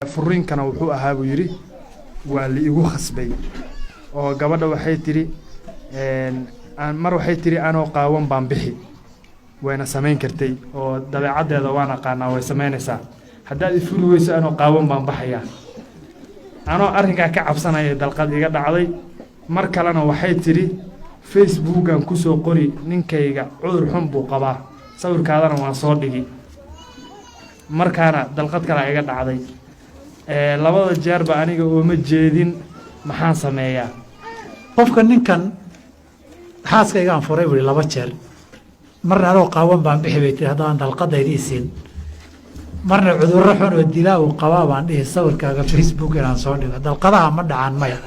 Furiinkana wuxuu ahaa, buu yidhi, waa la igu khasbay oo gabadha waxay tidhi mar waxay tidhi anoo qaawan baan bixi. Wayna samayn kartay oo dabeecaddeeda waan aqaanaa, way samaynaysaa. Haddaad ifuri weyso, anoo qaawan baan baxayaa. Anoo arrinkaa ka cabsanaya dalqad iga dhacday. Mar kalena waxay tidhi Facebookan kusoo qori, ninkayga cudur xun buu qabaa, sawirkaadana waan soo dhigi. Markaana dalqad kalaa iga dhacday. Labada jeerba aniga ooma jeedin. Maxaan sameeyaa? Qofka ninkan xaaskaygaan furay bui laba jeer. Marna anoo qaawan baan bixi bay tiri haddaan dalqadayda isiin, marna cudurro xun oo dilaa uu qabaa baan dhihi sawirkaaga Facebook inaan soo dhigo. Dalqadaha ma dhacaan? Maya,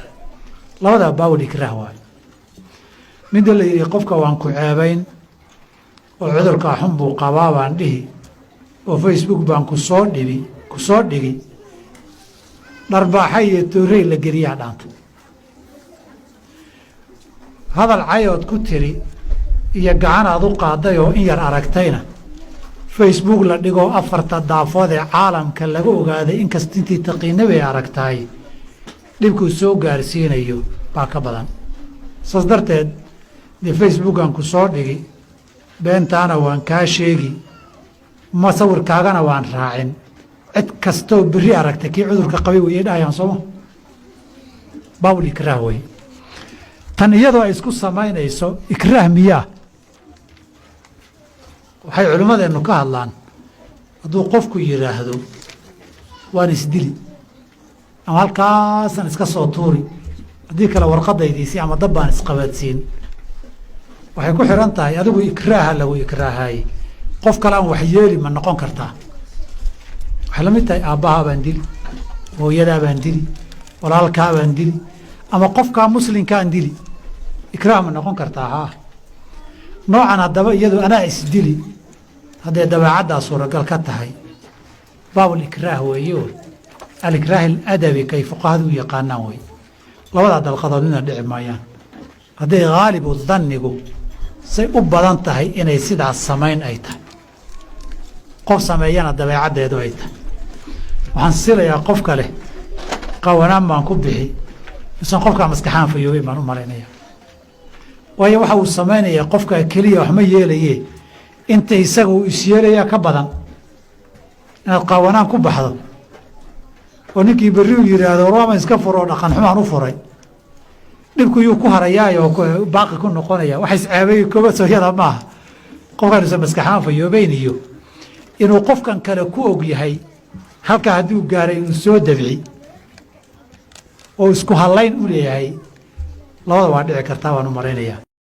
labadaa baabul ikraah waayo. Midda la yidhi qofka waan ku ceebayn oo cudurkaa xun buu qabaa baan dhihi oo Facebook baan ku soo dhibi, ku soo dhigi, dharbaaxa iyo toorey la geliyaa dhaanta. Hadal cayood ku tiri iyo gacanaad u qaaday oo in yar aragtayna Facebook la dhigoo afarta daafood ee caalamka laga ogaaday, inkasta intii taqiina bay aragtahay, dhibkuu soo gaarsiinayo baa ka badan. Saas darteed dee Facebookan ku soo dhigi, beentaana waan kaa sheegi, ma sawirkaagana waan raacin, cid kastoo berri aragtay kii cudurka qabay way dhahayaan, sooma? Baabul ikraah wey tan. Iyadoo ay isku samaynayso ikraah miyaa? Waxay culimmadeennu ka hadlaan hadduu qofku yidhaahdo waan isdili ama halkaasaan iska soo tuuri, haddii kale warqadaydiisi ama dab baan isqabadsiin. Waxay ku xihan tahay adigu ikraaha lagu ikraahaayey qof kale aan waxyeeli ma noqon kartaa. Waxay la mid tahay aabbahaa baan dili, hooyadaa baan dili, walaalkaa baan dili ama qofkaa muslimkaan dili, ikraah ma noqon kartaa? Haa. Noocan haddaba iyadu anaa isdili hadday dabeecaddaa suuragal ka tahay, baabul ikraah weeyo. Alikraah aladabi kay fuqahadu u yaqaanaan wey. Labadaa dalqadood midna dhici maayaan hadday haalibu dannigu say u badan tahay inay sidaas samayn ay tahay, qof sameeyana dabeecaddeedu ay tahay. Waxaan silayaa qofka leh qawanaan baan ku bixi isan qofkaa maskaxaan fayoobeyn baan u malaynaya, waayo waxa uu samaynayaa qofkaa keliya wax ma yeelaye, inta isaga uu isyeelayaa ka badan. Inaad qaawanaan ku baxdo oo ninkii berri uu yidhaahdo warwaama iska furo oo dhaqan xumaan u furay, dhibku yuu ku harayaayoo baaqi ku noqonaya? Wax isceebay koba sooyada maaha. Qofkaan usan maskaxaan fayoobeyn iyo inuu qofkan kale ku og yahay halkaa hadduu gaaray inuu soo dabci oo isku hallayn u leeyahay, labada waa dhici kartaa baan u malaynayaa.